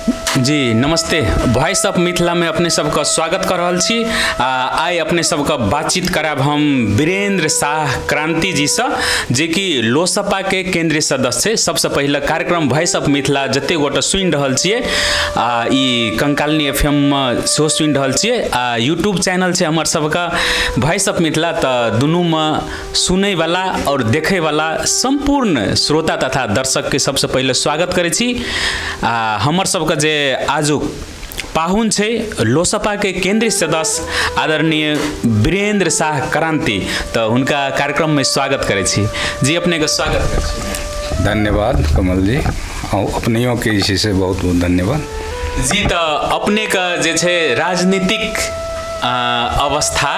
जी नमस्ते, voice of Mithila में अपने सबका स्वागत कर रहल छी। आइ अपने सबका बातचीत कराब हम वीरेंद्र शाह क्रांति जी से, जे कि लोसपा के केंद्रीय सदस्य। सबसे पहले कार्यक्रम वॉइस ऑफ मिथिला जते गोटा सुनि रहल छियै, आ ई कंकालिनी एफएम में सेहो सुनि रहल छियै, आ यूट्यूब चैनल छै हमर सबका वॉइस ऑफ मिथिला, तऽ दुनूमे सुनै वाला और देखै वाला संपूर्ण श्रोता तथा दर्शक के सबसे पहले स्वागत करै छी। आ हमर सबके जे आजुक पाहुन छै लोसपा के केंद्रीय सदस्य आदरणीय वीरेंद्र शाह क्रांति, तो हुनका कार्यक्रम में स्वागत करै छी। जी अपने के स्वागत करै छी। धन्यवाद कमल जी, और अपनियों के जे से बहुत बहुत धन्यवाद जी। तो अपने के जे छै राजनीतिक अवस्था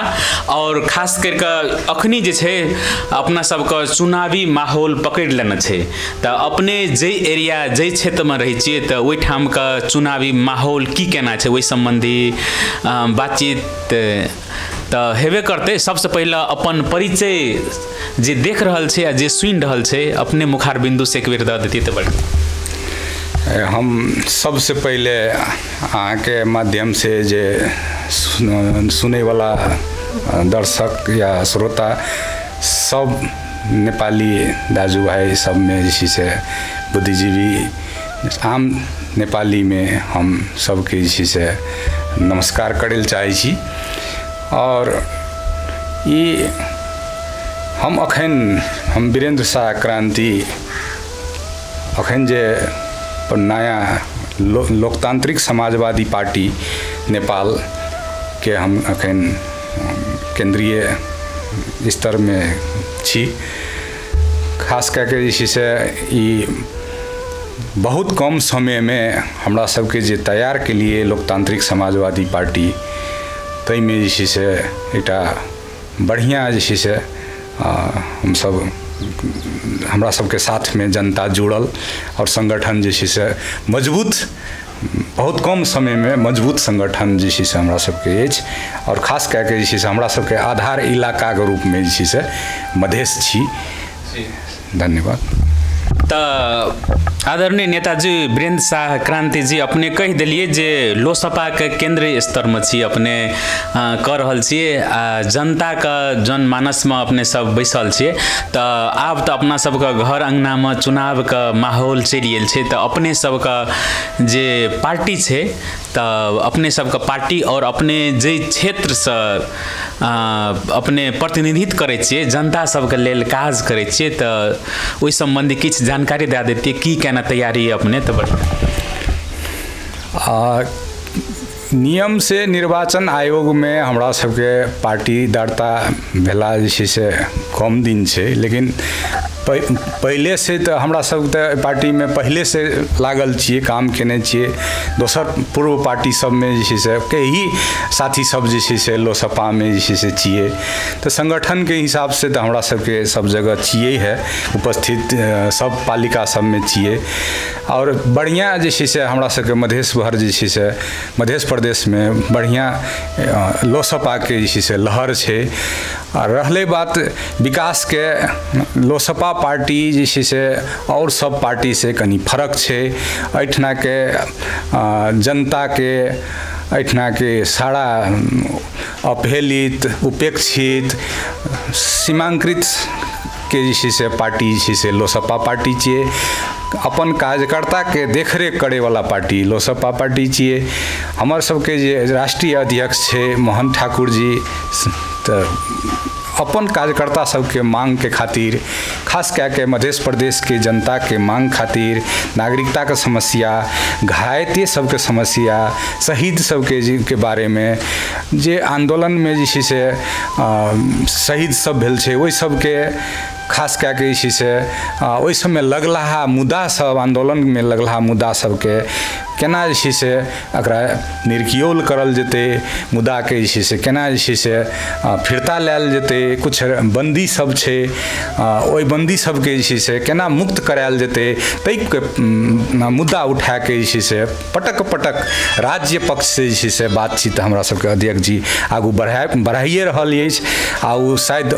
और खास करके अखनी जे छै अपना सबके चुनावी माहौल पकड़ि लेने छै, तऽ अपने जे एरिया जे क्षेत्रमे रहै छियै तऽ ओहिठामके चुनावी माहौल की केना छै ओहि सम्बन्धी बातचीत तऽ हेबे करतै। सबसँ पहिले अपन परिचय जे देख रहल छै आ जे सुनि रहल छै अपने मुखार बिन्दुसँ एक बेर दऽ दैतियै तऽ बढ़िआँ। हम सबसे पहले अहाँके माध्यम से जे सुनैवला दर्शक या श्रोता सब नेपाली दाजुभाइ सबमे जे छै से बुद्धिजीवी आम नेपालीमे हम सबके जे छै से नमस्कार करै लए चाहै छी। और ई हम अखन हम वीरेंद्र शाह क्रांति अखन जे नया लोकतांत्रिक समाजवादी पार्टी नेपाल के हम अखन केंद्रीय स्तर में छी। खास कए जे छै से ई बहुत कम समय में हमरा सबके जे तैयार के लिए लोकतांत्रिक समाजवादी पार्टी ताहिमे जे छै से एकटा बढ़िआँ जे छै से हमसब हमरा सबके साथमे जनता जुड़ल और संगठन जे छै से मजबूत बहुत कम समयमे मजबूत संगठन जे छै से हमरा सबके अछि। और खास कए के जे छै से हमरा सबके आधार इलाकाके रूपमे जे छै से मधेश छी। धन्यवाद। तऽ आदरणीय नेताजी वीरेंद्र शाह क्रांति जी, अपने कहि देलियै जे लोसपा के केंद्रीय स्तरमे छी, अपने कऽ रहल छियै आ जनताके जनमानसमे अपने सब बैसल छियै, तऽ आब तऽ अपना सबके घर अङ्गनामे चुनावके माहौल चलि गेल छै, तऽ अपने सबके जे पार्टी छै तऽ अपने सबके पार्टी और अपने जे क्षेत्रसँ अपने प्रतिनिधित्व करै छियै, जनता सबके लेल काज करै छियै, तऽ ओहि सम्बन्धी किछु जानकारी दए दैतियै की केना तैयारी अपने तऽ बढ़िआँ। नियम से निर्वाचन आयोग में हमरा सबके पार्टी दर्ता भेला जे छै से कम दिन छै, लेकिन पहिले से तऽ हमरा सब तऽ पार्टीमे पहिले से लागल छियै, काम केने छियै। दोसर पूर्व पार्टी सबमे जे छै से के ही साथी सब जे छै से लोसपामे जे छै से छियै, तऽ संगठनके हिसाबसँ तऽ हमरा सबके सब जगह छियै है उपस्थित, सब पालिका सबमे छियै। और बढ़िआँ जे छै से हमरा सबके मधेश भर जे छै से मधेश प्रदेशमे बढ़िआँ लोसपाके जे छै से लहर छै। आ रहलै बात विकासके, लोसपा पार्टी जे छै से और सब पार्टी से कनि फरक छै। एहिठिनाके जनताके एहिठिनाके सारा अपहेलित उपेक्षित सीमांकृत के जे छै से पार्टी जे छै से लोसपा पार्टी छियै। अपन कार्यकर्ताके देखरेख करैवला पार्टी लोसपा पार्टी छियै। हमर सबके जे राष्ट्रीय अध्यक्ष छै मोहन ठाकुर जी, तऽ अपन कार्यकर्ता सबके मांगके खातिर खास कए के मधेश प्रदेशके जनताके मांग खातिर नागरिकताके समस्या, घायते सबके समस्या, शहीद सबके जी के बारेमे जे आंदोलनमे जे छै से शहीद सब भेल छै ओहि सबके खास कए के जे छै से ओहि सबमे लगलाहा मुद्दा सब, आंदोलनमे लगलाहा मुद्दा सबके केना जे छै से एकरा निर्कियोल करल जेतै, मुद्दाके जे छै से केना जे छै से फिरता लायल जेतै, कुछ बंदी सब छै ओहि बंदी सबके जे छै से केना मुक्त करायल जेतै, ताहिके मुद्दा उठाके जे छै से पटक पटक राज्य पक्ष से जे छै से बातचीत हमरा सबके अध्यक्ष जी आगू बढ़ाइए रहल अछि। आ ओ शायद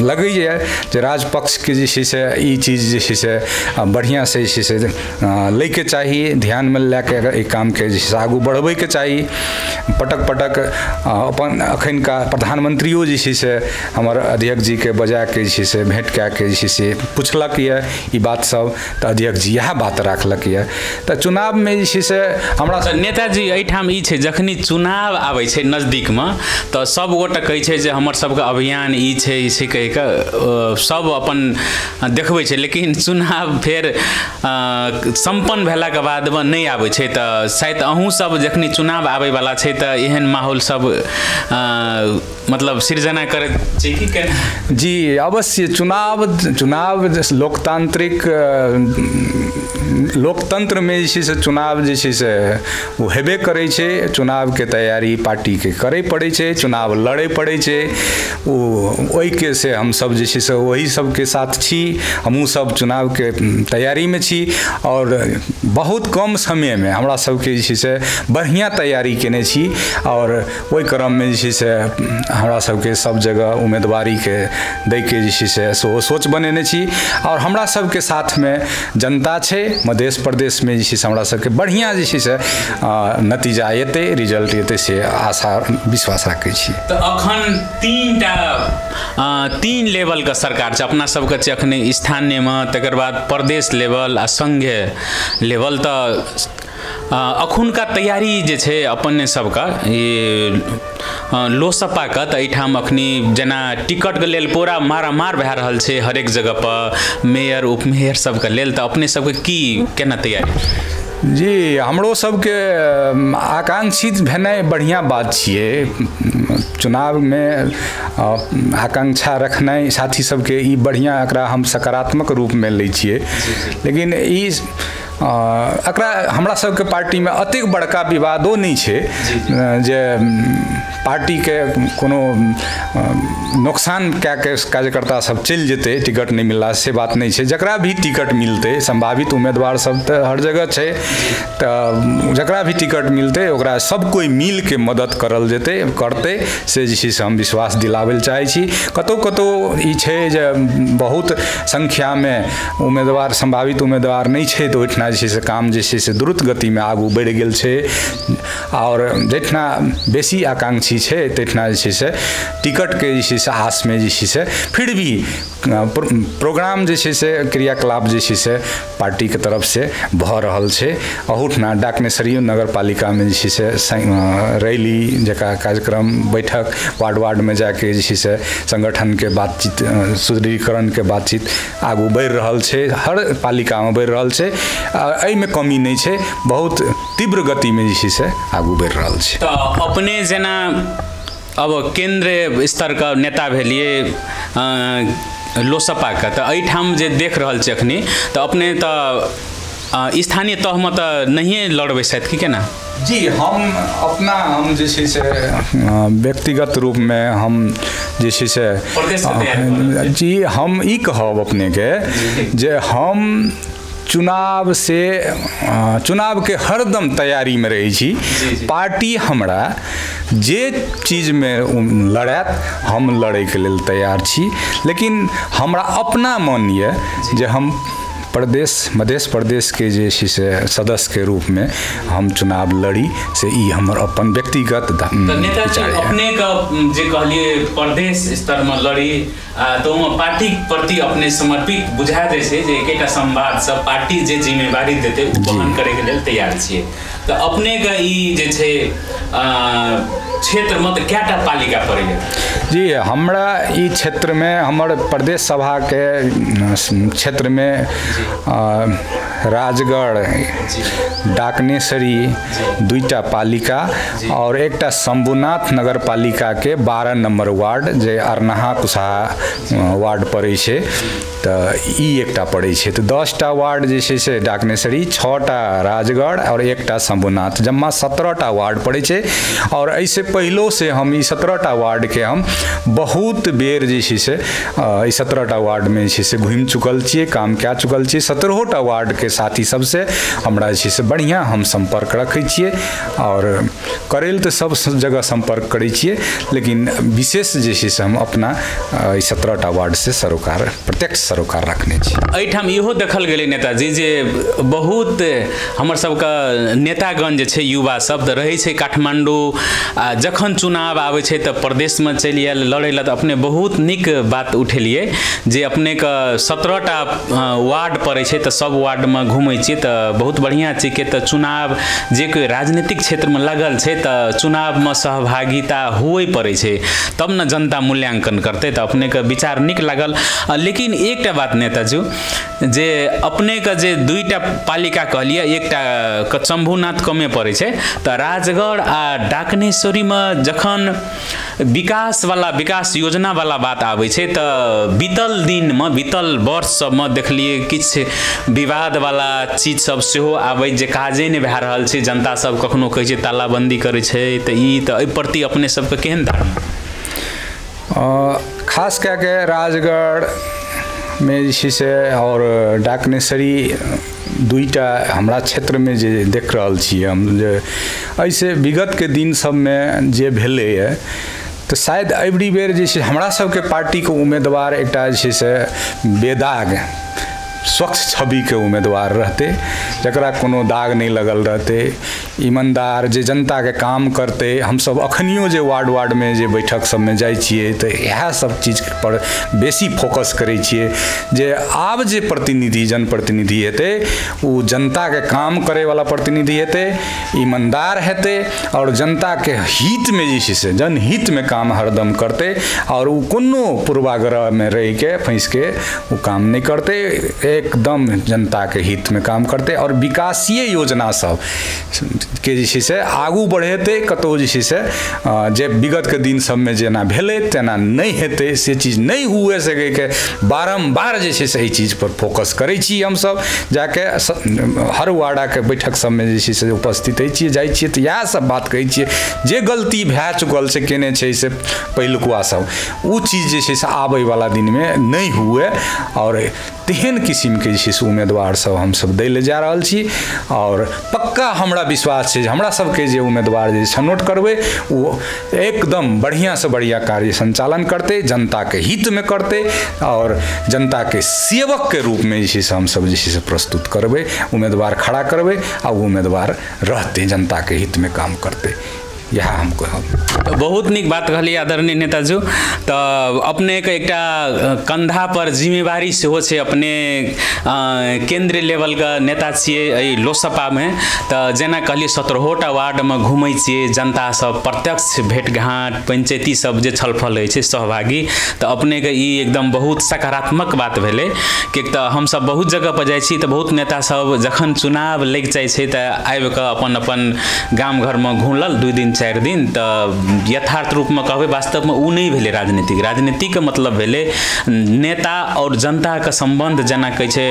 लगैए जे राजपक्षके जे छै से ई चीज जे छै से बढ़िआँसँ जे छै से लैके चाही, ध्यानमे लए कऽ एहि कामके जे छै से आगू बढ़बैके चाही। पटक पटक अपन अखनका प्रधानमंत्रियो जे छै से हमर अध्यक्ष जीके बजाके जे छै से भेँट कए के जे छै से पुछलक यऽ ई बात सब, तऽ अध्यक्ष जी इएह बात राखलक यऽ। तऽ चुनावमे जे छै से हमरा नेताजी एहिठाम ई छै, जखनी चुनाव आबै छै नजदीकमे तऽ सब गोटा कहै छै जे हमर सबके अभियान ई छै ई छै कहि कऽ सब अपन देखबै छै, लेकिन चुनाव फेर सम्पन्न भेलाके बादमे नहि आबै छै। तऽ शायद अहूँ सब जखनी चुनाव आबैवला छै तऽ एहन माहौल सब मतलब सृजना करैत छै कि केना? जी अवश्य, चुनाव चुनाव लोकतांत्रिक लोकतंत्रमे जे छै से चुनाव जे छै से ओ हेबे करै छै। चुनावके तैयारी पार्टीके करै पड़ै छै, चुनाव लड़ै पड़ै छै। ओ ओहिके से हमसब जे छै से ओही सबके साथ छी, हमहूँ सब चुनावके तैयारीमे छी आओर बहुत कम समयमे हमरा सबके जे छै से बढ़िआँ तैयारी केने छी आओर ओहि क्रममे जे छै से हमरा सबके सब जगह उम्मीदवारीके दैके जे छै से सेहो सोच बनेने छी। आओर हमरा सबके साथमे जनता छै, मध्य प्रदेशमे जे छै से हमरा सबके बढ़िआँ जे छै से नतीजा एतै, रिजल्ट एतै, से आशा विश्वास राखै छी। तऽ अखन तीन लेवलके सरकार छै अपना सबके छै अखन, स्थानीयमे, तकर बाद प्रदेश लेवल आ संघीय लेवल। तऽ अखुनका तैयारी जे छै अपने सबके ई लोसपाके, तऽ एहिठाम अखनी जेना टिकटके लेल पूरा मारामार भए रहल छै हरेक जगह पर, मेयर उपमेयर सबके लेल, तऽ अपने सबके की केना तैयारी? जी हमरो सबके आकांक्षित भेनाइ बढ़िआँ बात छियै। चुनावमे आकांक्षा रखनाइ साथी सबके ई बढ़िआँ, एकरा हम सकारात्मक रूपमे लै छियै। लेकिन ई एकरा हमरा सबके पार्टीमे अतेक बड़का विवादो नहि छै जे पार्टीके कोनो नुकसान कए के कार्यकर्ता सब चलि जेतै टिकट नहि मिलला, से बात नहि छै। जकरा भी टिकट मिलतै, सम्भावित उम्मीदवार सब तऽ हर जगह छै, तऽ जकरा भी टिकट मिलतै ओकरा सब कोइ मिलके मदद करल जेतै, करतै, से जे छै से हम विश्वास दिलाबै लए चाहै छी। कतहु कतहु ई छै जे बहुत संख्यामे उम्मीदवार, सम्भावित उम्मीदवार नहि छै, तऽ ओहिठिना जे छै से काम जे छै से द्रुत गतिमे आगू बढ़ि गेल छै। आओर जहिठिना बेसी आकांक्षी छै तहिठिना जे छै से टिकटके जे छै से आसमे जे छै से फिर भी प्रोग्राम जे छै से क्रियाकलाप जे छै से पार्टीके तरफसँ भऽ रहल छै। अहूठिना डाकनेश्वरी नगरपालिकामे जे छै से रैली जकाँ कार्यक्रम, बैठक, वार्ड वार्डमे जाके जे छै से संगठनके बातचीत, सुदृढ़ीकरणके बातचीत आगू बढ़ि रहल छै, हर पालिकामे बढ़ि रहल छै। एहिमे कमी नहि छै, बहुत तीव्र गतिमे जे छै से आगू बढ़ि रहल छै। तऽ अपने जेना अब केंद्र स्तरके नेता भेलिए लोसपाके, तऽ एहिठाम जे देख रहल छै अखनी, तऽ अपने तऽ स्थानीय तहमे तऽ नहिए लड़बै शायद कि केना? जी हम अपना हम जे छै से व्यक्तिगत रूपमे हम जे छै से जी हम ई कहब अपनेके जे हम चुनाव से चुनावके हरदम तैयारीमे रहै छी। पार्टी हमरा जे चीजमे लड़ायत हम लड़ैके लेल तैयार छी, लेकिन हमरा अपना मन यऽ जे हम प्रदेश मध्य प्रदेशके जे छै से सदस्यके रूपमे हम चुनाव लड़ी, से ई हमर अपन व्यक्तिगत विचार। अपनेके जे कहलिए प्रदेश स्तरमे लड़ी, तऽ ओहिमे पार्टीके प्रति अपने समर्पित बुझा जाइ छै जे एकेटा संवादसँ पार्टी जे जिम्मेवारी देतै ओ वहन करैके लेल तैयार छियै। तऽ अपनेके ई जे छै क्षेत्रमे तऽ कएटा पालिका पड़ैए? जी हमरा ई क्षेत्रमे हमर प्रदेश सभाके क्षेत्रमे राजगढ़, डाकनेश्वरी दुईटा पालिका और एकटा शंभुनाथ नगर पालिका के 12 नंबर वार्ड जे अरनहा कुशहा वार्ड पड़ै छै, तऽ ई एकटा पड़ै छै। तऽ 10टा वार्ड जे छै से डाकनेश्वरी, 6टा राजगढ़ और एकटा शंभुनाथ, जम्मा 17टा वार्ड पड़ै छै। और एहिसँ पहिलो से हम ई 17टा वार्डके हम बहुत बेर जे छै से एहि 17टा वार्डमे जे छै से घुमि चुकल छियै, काम कए चुकल छियै। 17टा वार्डके साथी सबसँ हमरा जे छै से बढ़िआँ हम सम्पर्क रखै छियै आओर करै लए तऽ सब जगह सम्पर्क करै छियै, लेकिन विशेष जे छै से हम अपना एहि 17टा वार्डसँ सरोकार, प्रत्यक्ष सरोकार रखने छी। एहिठाम इहो देखल गेलै नेताजी जे बहुत हमर सबके नेतागण जे छै युवा सब तऽ रहै छै काठमाण्डू, आ जखन चुनाव आबै छै तऽ प्रदेशमे चलि आयल लड़ै लए। तऽ अपने बहुत नीक बात उठेलियै जे अपनेके 17टा वार्ड पड़ै छै तऽ सब वार्डमे घुमै छियै, तऽ बहुत बढ़िआँ छै कि तऽ चुनाव जे कोइ राजनीतिक क्षेत्रमे लगल छै तऽ चुनावमे सहभागिता हुए पड़ै छै तब ने जनता मूल्यांकन करतै। तऽ अपनेके विचार नीक लागल। लेकिन एकटा बात नेताजी जे अपनेके जे 2टा पालिका कहलियै, एकटा शम्भुनाथ कमे पड़ै छै, तऽ राजगढ़ आ डाकनेश्वरीमे जखन विकासवला विकास योजनावला बात आबै छै तऽ बीतल दिनमे बीतल वर्ष सबमे देखलियै किछु विवादवला चीज सब सेहो आबै जे काजे नहि भए रहल छै, जनता सब कखनो कहै छै तालाबन्दी करै छै, तऽ ई तऽ एहि प्रति अपने सबके केहन धारणा? खास कए के राजगढ़मे जे छै से आओर डाकनेश्वरी 2टा हमरा क्षेत्रमे जे देख रहल छियै हम, जे एहिसँ विगतके दिन सबमे जे भेलैए तऽ शायद एवरी बेर जे छै हमरा सबके पार्टीके उम्मीदवार एकटा जे छै से बेदाग स्वच्छ छविके उम्मीदवार रहतै, जकरा कोनो दाग नहि लगल रहतै, ईमानदार जे जनताके काम करतै। हमसब अखनियो जे वार्ड वार्डमे जे बैठक सबमे जाइ छियै तऽ इएह सब चीज पर बेसी फोकस करै छियै जे आब जे प्रतिनिधि जनप्रतिनिधि हेतै ओ जनताके काम करैवला प्रतिनिधि हेतै, ईमानदार हेतै आओर जनताके हितमे जे छै से जनहितमे काम हरदम करतै आओर ओ कोनो पूर्वाग्रहमे रहिके फँसिके ओ काम नहि करतै, एकदम जनताके हितमे काम करतै आओर विकासीय योजना सब के जे छै से आगू बढ़ेतै। कतहु जे छै से जे विगतके दिन सबमे जेना भेलै तेना नहि हेतै, से चीज नहि हुए सकैके बारम्बार जे छै से एहि चीजपर फोकस करै छी हमसब। जाके हर वार्डाके बैठक सबमे जे छै से उपस्थित होइ छियै, जाइ छियै तऽ इएह सब बात कहै छियै जे गलती भए चुकल छै केने छै से पहिलुकवा सब, ओ चीज जे छै से आबैवला दिनमे नहि हुए आओर तेहन किसिमके जे छै से उम्मीदवार सब हमसब दै लए जा रहल छी। आओर पक्का हमरा विश्वास छै जे हमरा सबके जे उम्मीदवार जे छनौट करबै ओ एकदम बढ़िआँसँ बढ़िआँ कार्य सञ्चालन करतै, जनताके हितमे करतै आओर जनताके सेवकके रूपमे जे छै से हमसब जे छै से प्रस्तुत करबै, उम्मीदवार खड़ा करबै आ ओ उम्मीदवार रहतै, जनताके हितमे काम करतै, इएह हम कहब। बहुत नीक बात कहलियै आदरणीय नेताजी। तऽ अपनेके एकटा कंधा पर जिम्मेवारी सेहो छै, अपने केंद्रीय लेवलके नेता छियै एहि लोकसभामे, तऽ जेना कहलियै 17टा वार्डमे घुमै छियै, जनता सब प्रत्यक्ष भेटघाँट पंचायती सब जे छलफल होइ छै सहभागी, तऽ अपनेके ई एकदम बहुत सकारात्मक बात भेलै। किएक तऽ हमसब बहुत जगह पर जाइ छी तऽ बहुत नेता सब जखन चुनाव लागि जाइ छै तऽ आबिकऽ अपन अपन गाम घरमे घुमलल 2 दिन 4 दिन, तऽ यथार्थ रूपमे कहबै वास्तवमे ओ नहि भेलै राजनीतिक। राजनीतिके मतलब भेलै नेता आओर जनताके सम्बन्ध, जेना कहै छै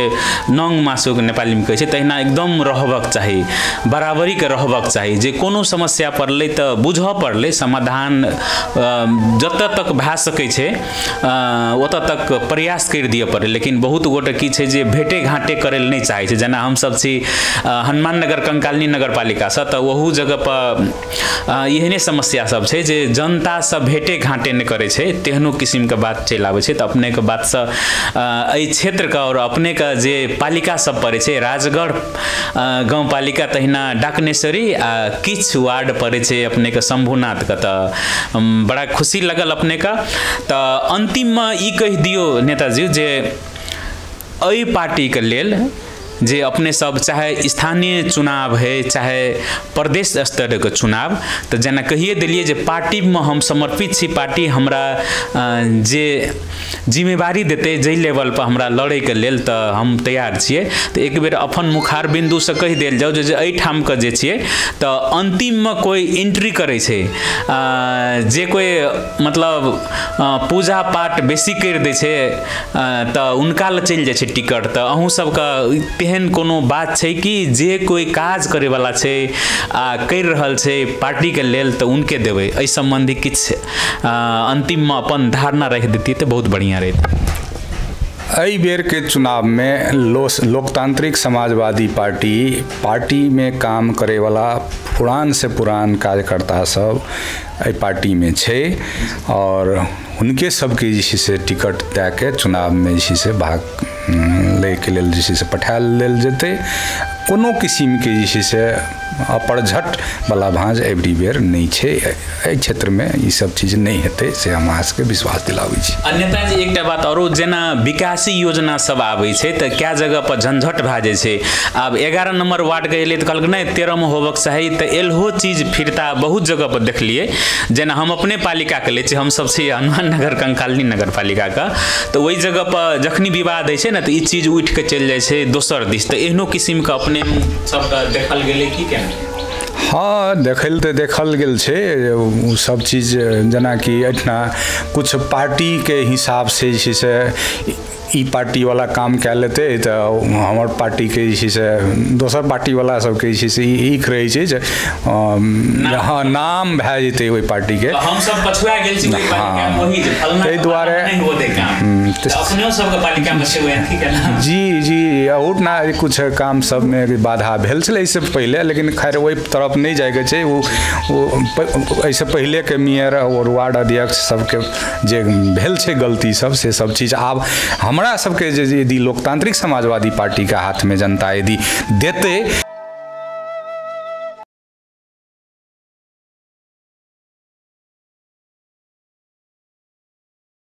नङ मासुक नेपालीमे कहै छै, तहिना एकदम रहबक चाही, बराबरीके रहबक चाही। जे कोनो समस्या पड़लै तऽ बुझऽ पड़लै, समाधान जतऽ तक भए सकै छै ओतऽ तक प्रयास करि दिअ पड़लै। लेकिन बहुत गोटे की छै जे भेटे घाटे करै लए नहि चाहै छै। जेना हमसब छी हनुमान नगर कंकालिनी नगरपालिकासँ, तऽ ओहू जगहपर एहने समस्या सब छै जे जनता सब भेटे घाटे नहि करै छै, तेहनो किसिमके बात चलि आबै छै। तऽ अपनेके बातसँ एहि क्षेत्रके आओर अपनेके जे पालिका सब पड़ै छै, राजगढ़ गाउँपालिका, तहिना डाकनेश्वरी आ किछु वार्ड पड़ै छै अपनेके शम्भुनाथके, तऽ बड़ा खुशी लगल अपनेके। तऽ अन्तिममे ई कहि दियौ नेताजी जे एहि पार्टीके लेल जे अपने सब चाहे स्थानीय चुनाव है चाहे प्रदेश स्तरके चुनाव, तऽ जेना कहिए देलियै जे पार्टीमे हम समर्पित छी, पार्टी हमरा जे जिम्मेवारी देतै जाहि लेवलपर हमरा लड़ैके लेल तऽ हम तैयार छियै। तऽ एक बेर अपन मुखार बिन्दुसँ कहि देल जाउ जे एहिठामके जे छियै तऽ अन्तिममे कोइ एंट्री करै छै, जे कोइ मतलब पूजा पाठ बेसी करि दै छै तऽ हुनका लए चलि जाइ छै टिकट, तऽ अहूँ सबके एहन कोनो बात छै कि जे कोइ काज करैवला छै आ करि रहल छै पार्टीके लेल तऽ उनके देबै? एहि सम्बन्धी किछु अन्तिममे अपन धारणा राखि देतियै तऽ बहुत बढ़िआँ रहितै। एहि बेरके चुनावमे लोकतांत्रिक समाजवादी पार्टीमे काम करैवला पुरान से पुरान कार्यकर्ता सब एहि पार्टीमे छै और हुनके सबके जे छै से टिकट दए के चुनावमे जे छै से भाग लैके लेल जे छै से पठायल लेल जेतै। कोनो किसिमके जे छै से अपरझट वाला भाँज एवरी बेर नहि छै। एहि क्षेत्रमे ई सब चीज नहि हेतै से हम अहाँ सबके विश्वास दिलाबै छी। अन्यथा जी एकटा बात औरो, जेना विकासी योजना सब आबै छै तऽ कए जगह पर झंझट भए जाइ छै। आब 11 नंबर वार्डके एलै तऽ कहलक नहि 13 मे होबक चाही, तऽ एलहो चीज फिरता बहुत जगह पर देखलियै। जेना हम अपने पालिकाके लै छी, हमसब छी हनुमान नगर कंकालिनी नगर पालिकाके, तऽ ओहि जगह पर जखनी विवाद होइ छै ने तऽ ई चीज उठि कऽ चलि जाइ छै दोसर दिस। तऽ एहनो किसिमके अपने सबके देखल गेलै की केना? हँ, देखल तऽ देखल गेल छै ओ सब चीज। जेनाकि एहिठिना किछु पार्टीके हिसाबसँ जे छै से ई पार्टीवला काम कए लेतै तऽ हमर पार्टीके जे छै से दोसर पार्टीवला सबके जे छै से ईख रहै छै जे हँ नाम भए जेतै ओहि पार्टीके, हमसब पछुआ गेल छी। हँ, ताहि दुआरे जी जी अहुठना किछु काम सबमे बाधा भेल छलै एहिसँ पहिले, लेकिन खैर ओहि तरफ नहि जाइके छै। ओ एहिसँ पहिलेके मेयर आओर वार्ड अध्यक्ष सबके जे भेल छै गलती सब, से सब चीज आब हमरा सबके जे यदि लोकतांत्रिक समाजवादी पार्टीके हाथमे जनता यदि देतै